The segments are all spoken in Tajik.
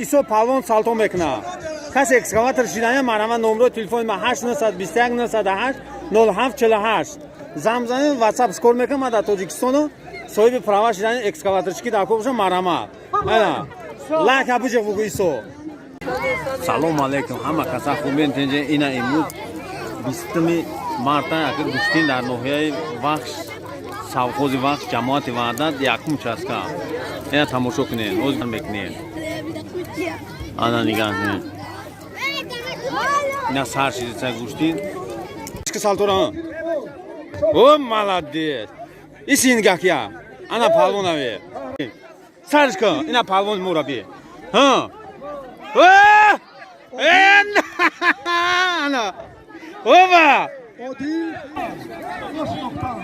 Исо палвон салто мекунад. Касе экскаватор шидания марҳамат, номрои телефони ма 8 921 908 07 48. Занг бизанед, ватсап скор мекунам. Ман дар Тоҷикистону соҳиби права шидани экскаваторчики дар кор бошам, марҳамат. Ана лайка буҷа бугу Исо. Салому алейкум, ҳама каса хубен, тинҷе? Ина имрӯз 20-уми марта аки гӯштин дар ноҳияи Вахш, совхози Вахш, ҷамоати Ваҳдат, якум участка. Ина тамошо кунед, ҳозир мекунед. Ана нигаҳ кунед, ина сар шидица гӯштин. Салтора, о, молодец! Иси нигаҳ кия, ана палвонаве сарш кун. Ина палвони мураби. Ҳа, ана оба. Одил нашинохтанд.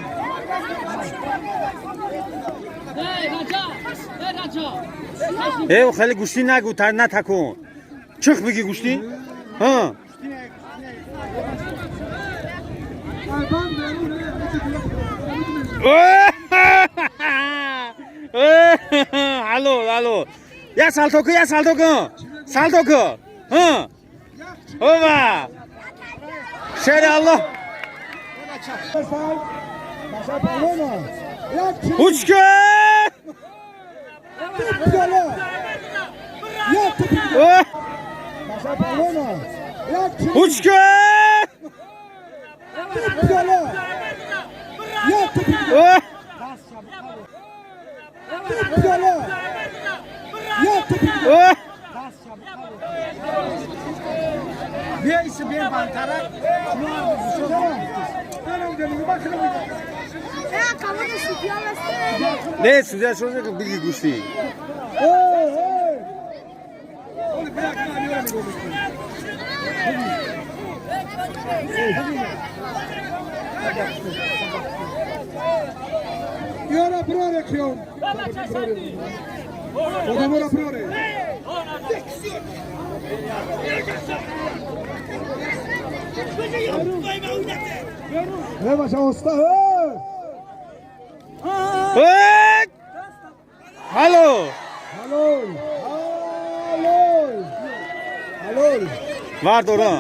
Э, хеле гӯштӣ нагу, натакун, чих биги гӯштӣ. Ҳа. Албан берун. Алло, алло, я салто ку, я салто ку, салто ку. Ҳа, оба, шери Аллоҳ. Як Учка. Пиёла. Як Баша палвона. Як Учка. Пиёла. Як пиёла. Як. Бия, иси бием бантарак. Не, судья шо биги гӯштӣ. Эй, эй! Ёра броре киём. Одамора броре. Баша оста. Эй! Алло. Ҳалол! Ҳалол! Ҳалол! Вардора.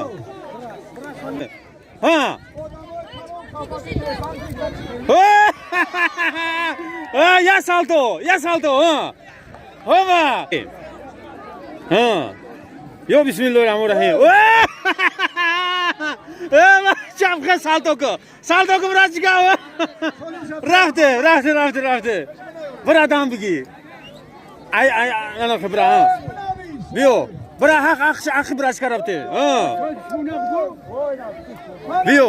Ҳа. А, я салто, я салто, ҳа. Ҳова. Ҳа. Ё бисмиллоҳир раҳмонир раҳим. Э, чапха салто ку. Салто ку, братчика. Рафте, рафте, рафте, рафте. Бира дам биги. Ай, ай, ана хибра, ҳа. Биё. Бира ҳақ, ҳақ, ҳақ, братчика рафте. Ҳа. Биё.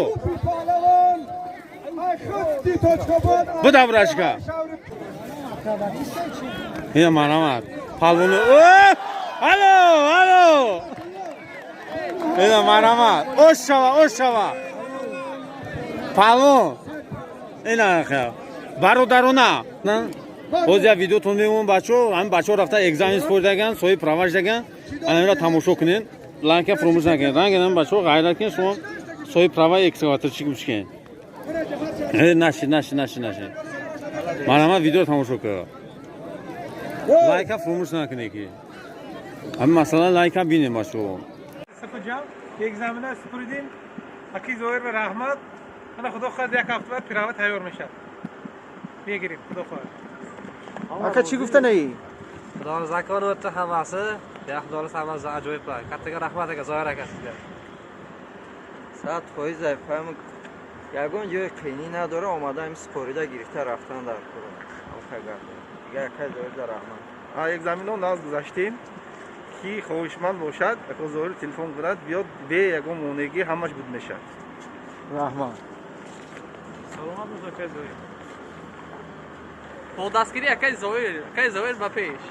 Буда братчика. Ина марҳамат. Палвону. Алло, алло. Ина марҳамат. Ош шава, ош шава. Палвон. Ина хел. Бародарона. На? Боз як видеотон мемон, бачо, ҳамин бачаҳо рафта экзамен споридаган, соҳиби права шудаган. Ана инро тамошо кунед. Лайка фуромӯш накунед. Ранг ин бачаҳо ғайрат кунед, шумо соҳиби праваи экскаваторчик бишкед. Э, наши, наши, наши, наши. Марҳамат, видео тамошо кун. Лайка фуромӯш накунед ки. Ҳамин масъала лайка бинем, бачаҳо. Сипуҷам экзамена супуридим. Аки Зоир ба раҳмат. Ана худо хоҳад, як ҳафта баъд права тайёр мешавад, мегирем, худо хоҳад. Ака, чӣ гуфтанаи? Худoni zakoni o'tdi hammasi. Ya Xudo xohlasa, hammasi ajoyib. Kattaga rahmat, aka Zoir aka, sizga. 100% фаҳм, ягон ҷои қиинӣ надора, омада ҳами супорида гирифта рафтан дар кор. Дигар акай Зоирда раҳмат. Экзамено наз гузаштем. Ки хоҳишманд бошад, ако Зоир телефон кунад, биёд, бе ягон монеагӣ ҳамаш буд мешавад. Раҳмат. Саломат бош, акай Зоир. Бо дастгирии акай Зоир, акай Зоир ба пеш.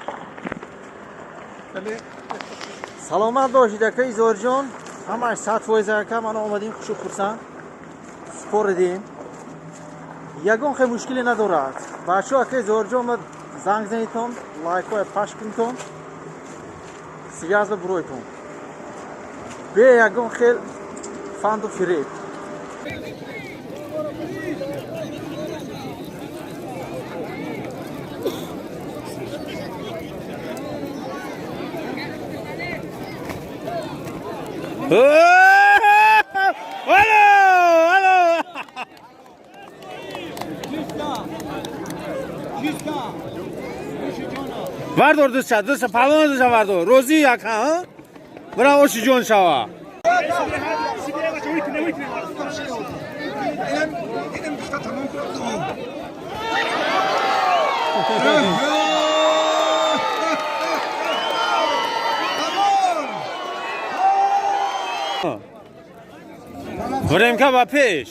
Саломат бошед, акаи Зоирҷон. Ҳамаш 100%, ака. Ман омадем, хушу хурсанд супоридем, ягон хел мушкиле надорад. Бачаҳо, акаи Зоирҷон занг занитон, лайкҳоя паш кунитон, связь ба буройтон, бе ягон хел фанду фиреб. Алло, алло. Вардор дустша, дустша, палвон дустша вардор. Розӣ як ҳа? Бира оши ҷон шава. Времка ба пеш.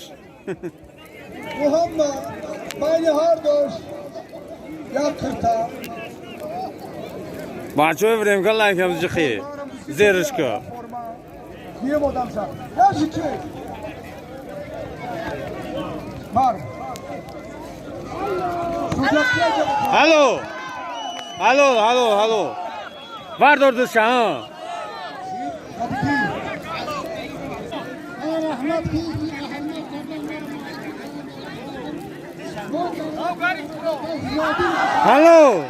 Муҳаммад байни ҳар дош як қирта. Бачаҳои Времка лайкам ҷихи. Зеришка. Бием одамша. Яши ки. Бар. Алло. Алло, алло, алло. Вардор дустша, ҳа? Алло.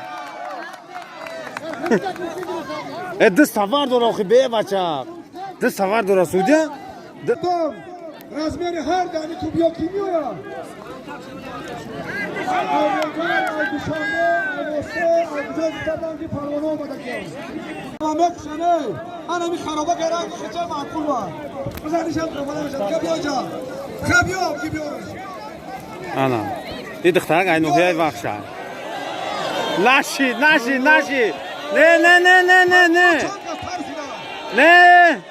Э, ду савар дора охи бе бача. Ду савар дора судья. Размери ҳар дани ту биё ки меояд. Ана. И духтарак ай ноҳияи Вахша. Наши, наши, наши. Не, не, не, не, не, не. Не.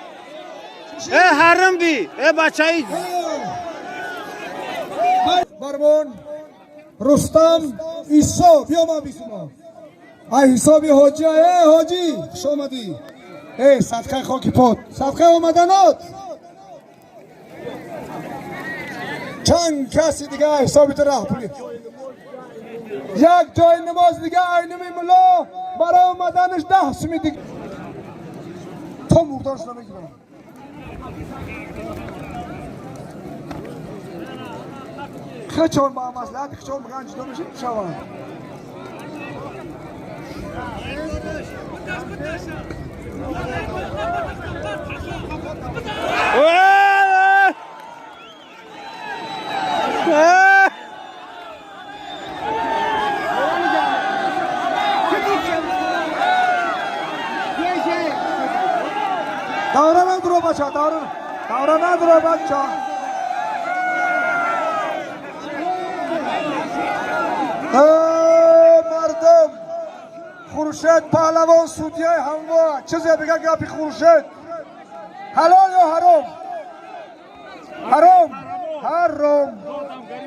Э, ҳарм би. Э, бачаи. Барбон Рустам Исо биё ман бисумам. Ай ҳисоби ҳоҷия, э ҳоҷӣ, хуш омадӣ. Э садқаи хоки пот, садқаи омаданот. Чанд каси дига ҳисоби ту раҳ пули. Як ҷои намоз дига айними мулло барои омаданаш 10 суми дига. То мурдоршро мегирам. Хачон ба маслиҳати хачон мегӯянд ҷудо мешид шаванд. Давра надуро бача, давра, давра надуро бача. Мардум, Хуршед паҳлавон судьяи ҳамво чизе бига гапи Хуршед. Ҳалол ё ҳаром? Ҳаром, ҳаром.